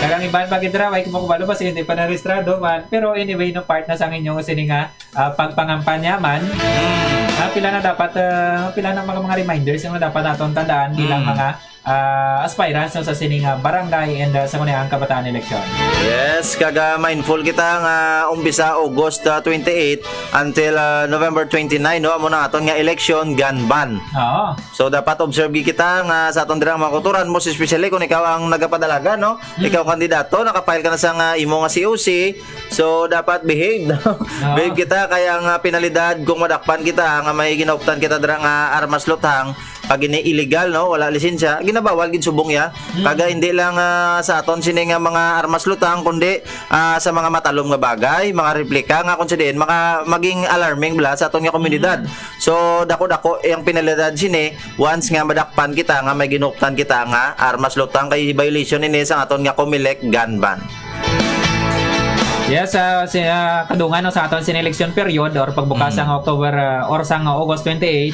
Kag ang iban pa gid dira, way ko makabalo ba, sige, hindi pa narehistrado man. Pero anyway, no, part na sa inyo sini nga, ah, pagpangampanya man. Mm. Ah, pila na dapat, ah, pila na mga, mga reminders nga dapat naton tandaan bilang Mm. mga, ah, aspirants, no, sa sini nga barangay and, ah, sa Sangguniang Kabataan election. Yes, kag, ah, mindful kita nga umpisa August, ah, twenty-eight until, ah, November twenty-nine, no, amo na aton nga election gun ban. Oo. So, dapat observe gid kita nga sa aton dirang mga kautoran, most especially kung ikaw ang nagapadalagan, no? Mm. Ikaw kandidato, nakapile ka na sa nga imo nga C O C. So, dapat behave, no? Oo. Behave kita, kay ang, ah, penalidad kung madakpan kita nga may ginauptan kita dira nga armas luthang, pag ini illegal, no? Wala lisensya, ginabawal gid subong ya. Mm. Kaga hindi lang, ah, sa aton sini nga mga armas luthang, kundi, ah, sa mga matalom nga bagay, mga replika nga kung sa diin maka-, maging alarming bala sa aton nga komunidad. Mm. So, dako-dako ang penalidad sini once nga madakpan kita nga may ginuuptan kita nga armas luthang, kay violation ini sa aton nga Comelec gun ban. Yes, ah, si, ah, kadungan, no, sa aton sini election period or pagbukas Mm. sang October, ah, or sang August twenty-eight,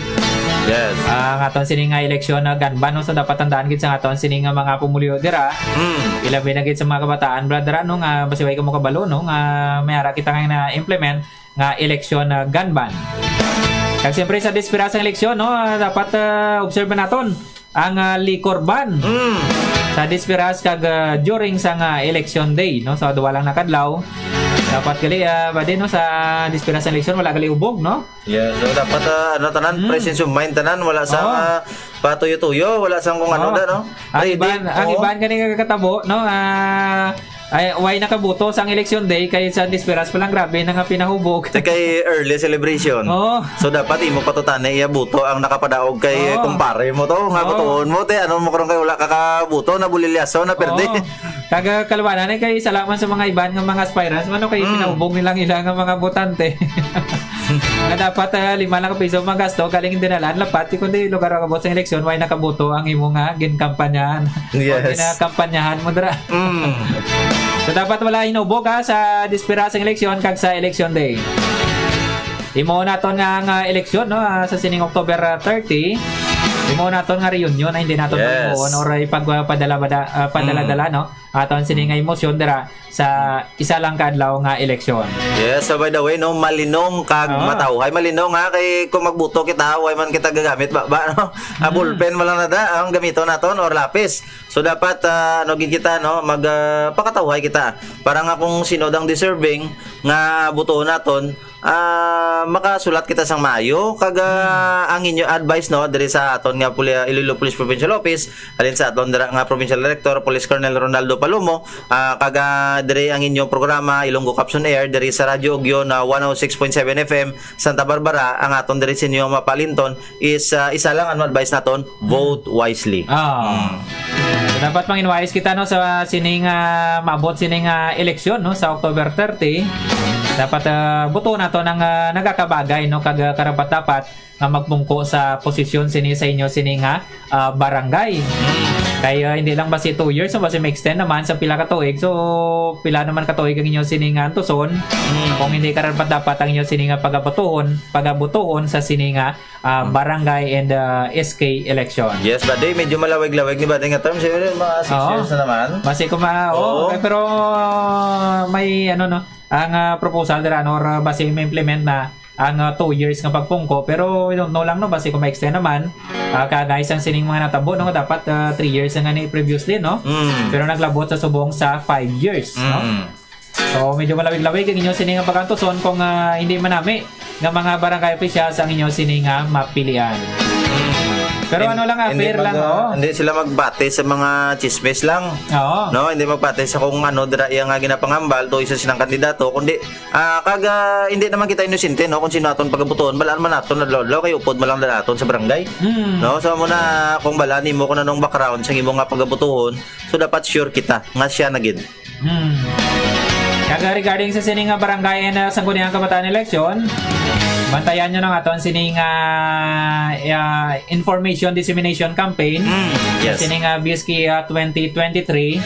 Yes. ah, ang aton sini nga election na gun ban, no, so dapat tandaan gid sa aton sini nga mga pumuluyo dira. Mm. Ilabi na gid sa mga kabataan, brother, ano, nga basi way kamo kabalo, no, nga may ara kita nga na-implement nga eleksyon na gun ban. Kag siyempre, sa disperas ang eleksyon, no, ah, dapat, ah, observe naton ang, ah, liquor ban. Mm. Sa disperas kag, ah, during sa nga election day, no, sa duwa lang nakadlaw. Dapat gali, ah, ba din, no, sa disperas ang eleksyon, wala gali ubog, no? Yeah, so dapat, ah, ano, tanan, Mm. presence of mind, tanan, wala sa, Oo. ah, patuyo-tuyo, wala sa kung ano Oo. da, no? Ang Ready? iban, ang Oo. iban gani nga katabo, no? Ah, ay, way nakaboto sang election day kay sa disperas pa lang, grabe na nga pinahubog. Te kay early celebration. Oo. So, dapat imo patutani iya buto ang nakapadaog kay Oo. kumpare mo to, nga Oo. butuon mo, te, ano mo karon kay wala ka kabuto, nabulilyaso, naperde. Oo. Kag, ah, kalwanan, eh, kay salamat sa mga iban nga mga aspirants, mano kay Mm. pinahubog nilang ila nga mga botante. Nga dapat, ah, lima lang ka piso magasto, galing dinalaan, lapat, kundi lugar ang abot sa eleksyon, way nakaboto ang imo nga ginkampanyahan. Yes. O ginakampanyahan mo dira. Mm. So, dapat wala hinubog, ha, sa disperas ang eleksyon kag sa election day. Imo naton nga, nga eleksyon, no, ah, sa sining October, ah, thirty. Imo naton nga reunion, ay hindi naton Yes. pagbuon or ipag, ah, padala-bada-, ah, padala-dala, Mm. no? Aton sini nga emosyon dira sa isa lang ka adlaw nga eleksyon. Yes, so by the way, no, malinong kag Oo. matawhay. Malinong, ha, kay kung magbuto kita, way man kita gagamit ba, ba, no? Ah, Mm. ballpen man lang na da ang gamiton naton or lapis. So dapat, ah, ano gid kita, no, mag, ah, pakatawhay kita para nga kung sino dang deserving nga butuhon naton, ah, makasulat kita sang maayo. Kag, ah, Hmm. ang inyo advice, no, diri sa aton nga puli-, Iloilo Police Provincial Office, halin sa aton dira nga Provincial Director, Police Colonel Ronaldo Palomo, ah, kag, ah, diri ang inyong programa, Ilonggo Caps on Air, diri sa Radyo Ugyon na one oh six point seven F M, Santa Barbara, ang aton diri sa inyo mapalinton is, ah, isa lang ano advice naton, vote wisely. Ah. Mm. So, dapat manginwais kita, no, sa sining, ah, maabot sining, ah, eleksyon, no, sa October thirty. Dapat, ah, buto nato ang, ah, nagakabagay, no, kag, ah, karapat-dapat nga magpungko sa posisyon sini sa inyo sini nga, ah, barangay. Mm. Kay, ah, hindi lang basi two years, no, basi ma-extend naman sa pila ka tuig. So, pila naman ka tuig ang inyo sini nga antuson? Mm. Kung hindi karapat-dapat ang inyo sini nga pagabutuhon, pagabutuhon sa sini nga ah, Hmm. barangay and, ah, S K election. Yes, buddy, medyo malawig-lawig ni buddy nga term. Siguro mga six Oo. years na naman. Basi ko ma-, oo, Oo. okay, pero, ah, may ano, no, ang, ah, proposal dira, no, or, ah, basi ma-implement na ang, ah, two years nga pagpungko. Pero we don't know lang, no, basi kung ma-extend naman. Ah, kag guys, ang sining mga natabo, no, dapat, ah, three years na nga ni previously, no? Mm. Pero naglabot sa subong sa five years, no? Mm. So, medyo malawig-lawig ang inyo sini nga pag-antuson kung, ah, hindi manami nga mga barangay officials ang inyo sini nga mapilian. Mm. Pero Hin-, ano lang, ah, hindi fair lang, mag-, ah, oh. hindi sila magbati sa mga chismis lang. Oo. No, hindi magbati sa kung ano dira iya nga ginapangambal to isa silang kandidato, kundi, ah, kag, ah, hindi naman kita inosente, no, kung sino aton pagabutuhon, balaan man naton adlaw-adlaw kay upod man lang dira aton sa barangay. Mm. No, so amo na kung balaan nimo kung anong background sa imo nga pagabutuhon, so dapat sure kita nga siya na gid. Hmm. Kag regarding sa sini nga barangay and, ah, Sangguniang Kabataan election, bantayan nyo ang aton sini nga, ah, information dissemination campaign. Mm, yes. Sini nga B S K, ah, twenty twenty-three.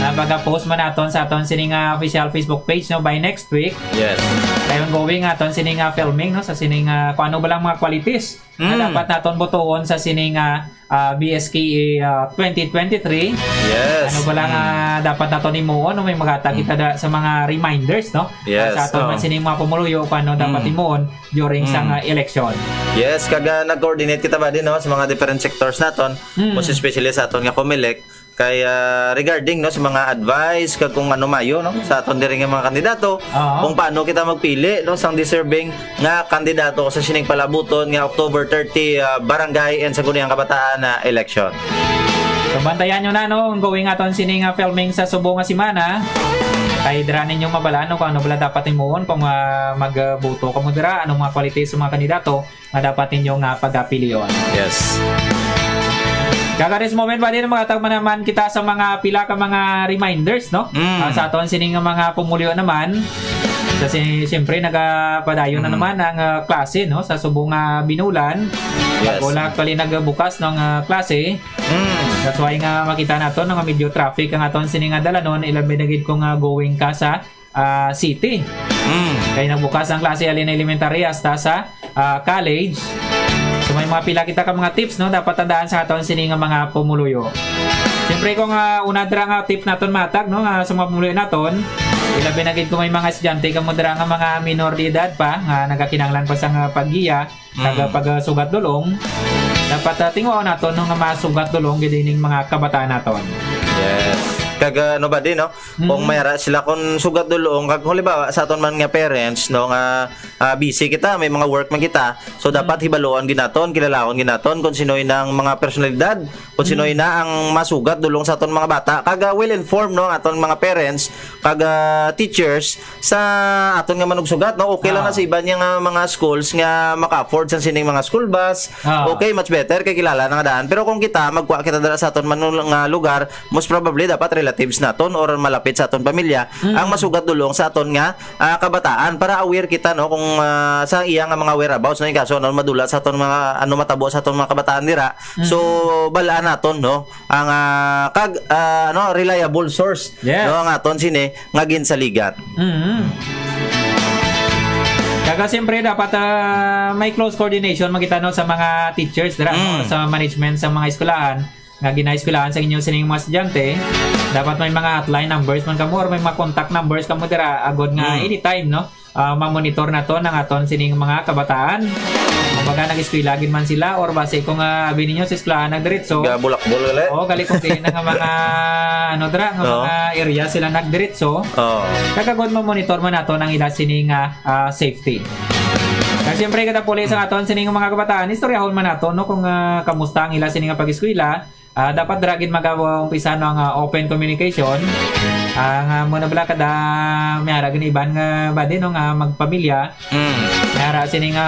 Ah, pag-post man naton sa aton sini nga official Facebook page, no, by next week. Yes. Kay ongoing aton sini nga filming, no, sa sini nga kung ano ba lang mga qualities nga Mm. dapat naton botohon sa sini nga, ah, B S K E, ah, twenty twenty-three. Yes. Ano ba lang, Mm. ah, dapat naton himuon, no? May maghatag Mm. kita da-, sa mga reminders, no? Yes, Ah, sa aton oo. man sining mga pumuluyo kung ano dapat Mm. himuon during sa Mm. nga eleksyon. Yes, kag, ah, nag-coordinate kita ba din, no, sa mga different sectors naton, Mm. most especially sa aton nga Comelec, kay, ah, regarding, no, sa mga advice kag kung ano mayo, no, sa aton diri nga mga kandidato, Oo. kung paano kita magpili, no, sang deserving nga kandidato sa sining palabuton nga October thirty, ah, barangay and sangguniang kabataan na election. So, bantayan nyo na, no, ang going aton sini nga filming sa subo nga semana. Kay dira ninyo mabalaan, no, kung ano bala dapat himuon kung, ah, magboto kamo dira, anong mga qualities sa mga kandidato nga dapat ninyo nga pagapilion. Yes. Kag at this moment, pwede na makatagman naman kita sa mga pila ka mga reminders, no? Mm. Ah, sa aton sini nga mga pumuluyo naman. Sa si-, siyempre, nagapadayon na Mm. naman ang, ah, klase, no? Sa subong nga binulan. Yes. Wala actually nagbukas ng, ah, klase. Mm. That's why nga makita nato, no, nga medyo traffic ang aton sini nga dalanon, ilabi na gid kung, ah, going ka sa, ah, city. Mm. Kay nagbukas ang klase halin na elementary hasta sa, ah, college. So, may mga pila kita ka mga tips, no, dapat tandaan sa aton sini nga mga pumuluyo. Siyempre, kung, ah, una dira nga tip naton matag, no, nga sa mga pumuluyo naton, ilabi na gid kung may mga estudyante kamo dira nga mga minor de edad pa, nga nagakinahanglan pa sa nga paggiya, Mm. kag pagsugat dulong, dapat, ah, tinguhaon naton, no, nga masugat dulong gid ining mga kabataan naton. Yes. Kag, ah, ano ba din, no? Kung Mm. may ara sila, kung sugat dulong, kag halimbawa, sa aton man nga parents, no, nga, ah, busy kita, may mga work man kita, so, Mm. dapat hibaluan ginaton, kilalaon ginaton, kung sinoy nang mga personalidad, kung sinoy Mm. na ang masugat dulong sa aton mga bata. Kag, ah, well informed, no, ang aton mga parents, kag, ah, teachers, sa aton nga manugsugat, no? Okay lang Ah. na sa iban niya nga mga schools nga maka-afford sa sining mga school bus. Ah. Okay, much better kay kilala na nga daan. Pero kung kita, magkuha kita dala sa aton man nga lugar, most probably dapat relatives naton or malapit sa aton pamilya Mm. ang masugat dulong sa aton nga, ah, kabataan para aware kita, no, kung, ah, sa iya nga mga whereabouts, no, in kaso ano madula sa aton mga, ano matabo sa aton mga kabataan dira. So, Mm. balaan naton, no, ang, ah, kag, ah, ano, reliable source, Yes. no, ang aton sini nga ginsaligan. Mm. Kag siyempre dapat, ah, may close coordination man kita, no, sa mga teachers dira, no, Mm. sa management sa mga eskwelahan nga ginaeskwelahan sa inyo sining mga estudyante. Dapat may mga hotline numbers man kamo or may mga contact numbers kamo dira agod nga Mm. anytime, no, ah, mamonitor naton ang aton sining mga kabataan. Kumbaga, nag-eskwela gid man sila or basi kung, ah, abi ninyo sa eskwelahan nagdiretso. Gabulakbol gali. Oo, gali kung diin na nga mga, ano dira, nga Oo. mga area sila nagdiretso. Oo. Kag agod mamonitor man naton ang ila sini nga, ah, safety. Kag siyempre, kada puli sa aton sining mga kabataan, istoryahon man naton, no, kung, ah, kamusta ang ila sini nga pag-eskwela. Ah, dapat dira gid mag-umpisa, no, ang, ah, open communication. Ang, ah, muna bala kada may ara gid iban nga body, no, nga magpamilya. Mm. May ara sini nga,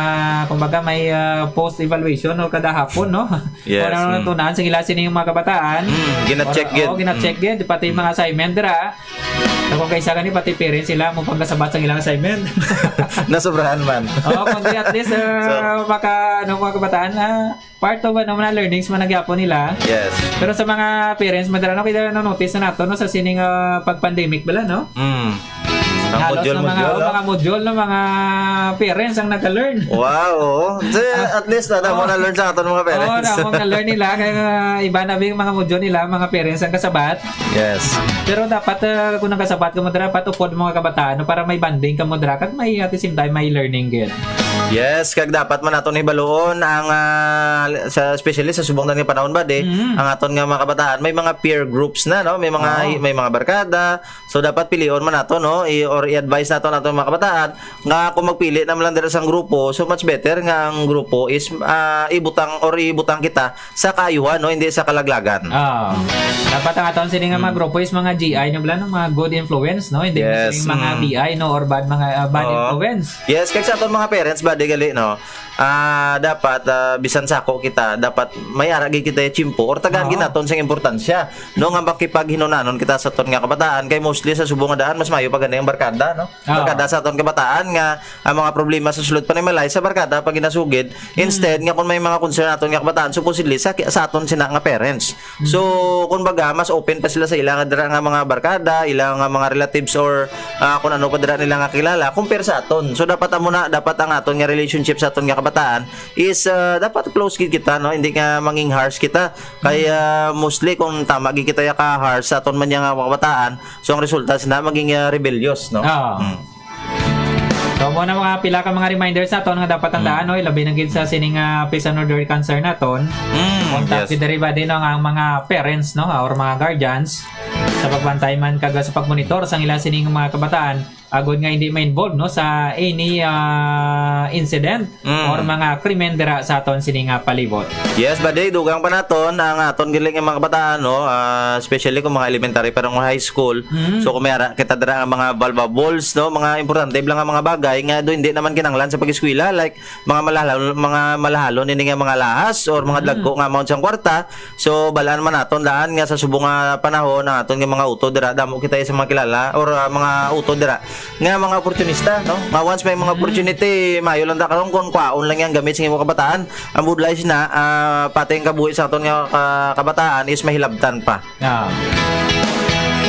kumbaga, may, ah, post evaluation, no, kada hapon, no? Yes, Kung ano mm. natunan sa ila sini yung mga kabataan. Mm, gina-check Or, gid. oo, gina-check Mm. gid. Pati Mm. mga assignment dira. So, kung kaisa gani, pati parents sila mo pangkasabat sa ilang assignment. Nasobrahan man. Oo, kundi at least, ah, So maka-, ano, mga kabataan, ah, part of, ano, mga learnings man nagyapon nila. Yes. Pero sa mga parents, madala, no, kita na-notice na nato, no, sa sining, ah, pag-pandemic bala, no? Mm. Ang Halos module, ang mga, module, oh, no? mga module, no, mga parents ang nag-learn. Wow, oo. So, Ah. at least, na, na mo Oo. na-learn sa aton mga parents. Oo, na mo na-learn nila. Kaya nga, iba na yung mga module nila, mga parents ang kasabat. Yes. Pero dapat, ah, kung nagkasabat ka mo dira, dapat upod mga kabataan, no, para may bonding ka mo dira, kag may, at the same time, may learning gid. Yes, kag dapat man naton hibaluon ang, ah, sa, especially sa subong na nga panahon ba, di, Mm. ang aton nga mga kabataan, may mga peer groups na, no? May mga, Oo. may mga barkada. So, dapat pilion man nato, no? I-, or i-advise nato nato mga kabataan nga kung magpili naman lang dira sa grupo, so much better nga ang grupo is, ah, ibutang or ibutang kita sa kaayuhan, no? Hindi sa kalaglagan. Ah. Dapat ang aton sini nga mga Hmm. grupo is mga G I, no, bala, no? Mga good influence, no? Hindi Yes, sining mga mm. B I, no? Or bad, mga, ah, bad Oo. influence. Yes, kag sa aton mga parents ba, di gali, no? Ah, dapat, ah, bisan sako kita, dapat may ara gid kita tiyempo or tagaan Oo. gid naton sing importansya, no? Nga makipaghinunanon kita sa aton nga kabataan, kay mostly sa subong nga daan, mas maayo pa gani ang barkada, no? Ah. Barkada sa aton kabataan nga ang mga problema sa sulod panimalay sa barkada pa ginasugid. Hmm. Instead nga kung may mga concern naton nga kabataan, supposedly sa, sa aton sina nga parents. Hmm. So, kung baga, mas open pa sila sa ila nga dira nga mga barkada, ila nga mga relatives or, ah, kung ano pa dira nila nga kilala, compare sa aton. So, dapat amo na, dapat ang aton nga relationship sa aton nga kabataan is, ah, dapat close gid kita, no? Hindi nga manging harsh kita. Kay, ah, mostly kung tama gid kita ya ka harsh sa aton man nga mga kabataan, so ang resulta sina maging, ah, rebellious, no? Oo. Mm. So, mo na mga pila ka mga reminders naton nga dapat tandaan, Mm. no? Ilabi na gid sa sining, ah, peace and order concern naton. Mm, Contact yes. with everybody, no, nga ang mga parents, no, or mga guardians sa pagbantay man kag sa pagmonitor sang ila sining mga kabataan, agod nga hindi ma-involve, no, sa any, ah, incident Mm. or mga krimen dira sa aton sini nga palibot. Yes, buddy, dugang pa naton ang aton gid nga mga kabataan, no, ah, especially kung mga elementary pero mga high school. Mm. So kung may ara kita dira nga mga valuables, no, mga importante lang nga mga bagay nga do hindi naman kinahanglan sa pag-eskwela, like mga malahalon, mga malahalon ini nga mga lahas or mga Mm. dagko nga amount sang kwarta. So balaan man naton daan nga sa subong nga panahon ang aton nga mga utod dira, damo kita sa mga kilala or, ah, mga utod dira nga mga oportunista, no? Nga once may mga Mm. opportunity, mayo lang da karon kung kwaon lang yang gamit sa imong kabataan. Ang budlay sina, ah, pati ang kabuhi sa aton nga ka-, kabataan is mahilabtan pa. Ah.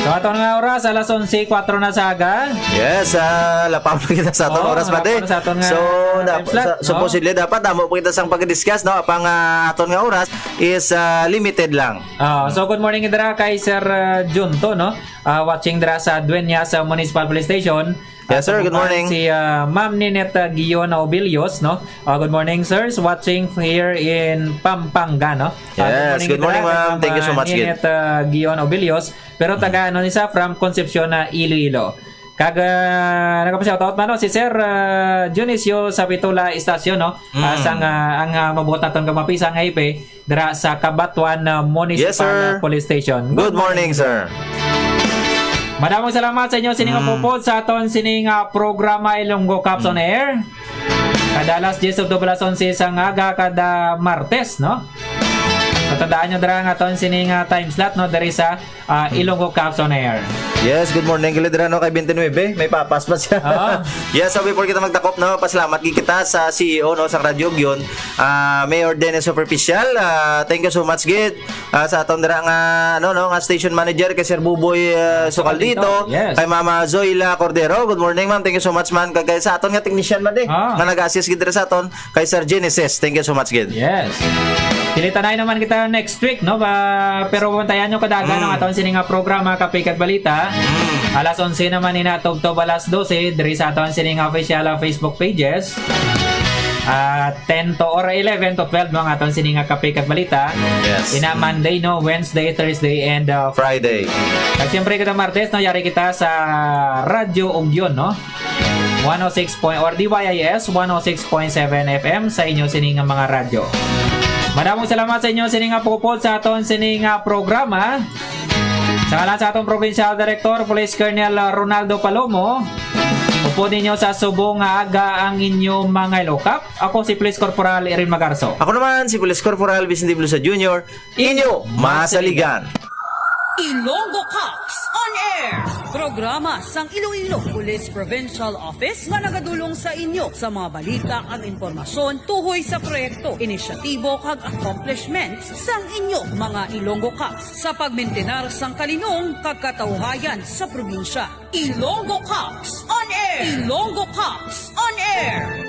So, aton nga oras, alas onse kwatro na sa aga. Yes, ah, lapaw na kita sa aton Oh, oras, pati. lapaw na sa aton nga So, time dap-, slot, sa, no? supposedly, dapat damo po kita sang pag-discuss, no? Apang, ah, aton nga oras is, ah, limited lang. Ah, so, good morning dira kay Sir, ah, Junto, no? Ah, watching dira sa Dueñas, sa Municipal Police Station. Yes, sir. Good morning. Si, ah, Ma'am Ninette, ah, Gion Obilios, no? Ah, good morning, sirs. Watching here in Pampanga, no? Ah, Yes, good morning, ma'am. Thank you so much, Gid. Ninette, ah, Gion Obilios. Pero Mm. taga, ano, ni sa from Concepcion na Iloilo. Kag, ah, nagpa-shoutout man, no? Si Sir, ah, Dionisio Sapitula Estacio, no? Ah, Mm. sang, ah, ang, ah, mabuot naton kag mapisang Hepe dira sa Cabatuan, ah, Municipal, Yes, sir. ah, Police Station. Good morning, sir. Madamong salamat sa inyo sining Mm. upupod sa aton sining, ah, programa Ilonggo Cops on Mm. Air. Kada alas diyes ug alas onse sa aga kada Martes, no? So, tandaan nyo dira ang aton sining, ah, time slot, no, diri sa, ah, Mm. Ilonggo Cops on Air. Yes, good morning, Gilid, no, kay twenty-nine, may papas pa siya. Oo. Yes, so before kita magtakop, no, pasalamat gid kita sa C E O, no, sa Radyo Ugyon, ah, Mayor Dennis Superficial. Ah, thank you so much, gid. Ah, sa aton dira nga, ano, no, nga station manager kay Sir Buboy, ah, Socaldito. Socaldito, yes. Kay Mama Zoila Cordero. Good morning, ma'am. Thank you so much, man. Kay, kay sa aton nga technician, man, eh, Ah. nga nag-assist gid dira sa aton, kay Sir Genesis. Thank you so much, gid. Yes. Kilitanay naman kita next week, no? Ba, pero bantayan nyo kada aga Mm. ang aton sini nga programa, Kape kag Balita. Mm. Alas onse naman ina, tubtob alas dose, diri sa aton sini nga official, ah, Facebook pages. Ah, ten to or eleven to twelve, no, ang aton sini nga Kape kag Balita. Yes. Ina Monday, no, Wednesday, Thursday, and, uh, Friday. Kag siyempre, kada Martes, no, yari kita sa Radyo Ugyon, no? One oh six point, or D Y I S, one oh six point seven F M sa inyo sini nga mga radyo. Madamong salamat sa inyo sini nga pupod sa aton sini nga programa. Sa ngalan sa aton Provincial Director, Police Colonel Ronaldo Palomo, upod ninyo sa subong nga aga ang inyo mga ilokap. Ako si Police Corporal Erin Magarso. Ako naman, si Police Corporal Vicente Blusa Junior, inyo masaligan. Ilonggo Cops on Air. Programa sang Iloilo Police Provincial Office nga nagadulong sa inyo sa mga balita kag impormasyon tuhoy sa proyekto, inisyatibo kag accomplishments sang inyo mga Ilonggo Cops sa pagmintinar sang kalinong kag katawhayan sa probinsya. Ilonggo Cops on Air. Ilonggo Cops on Air.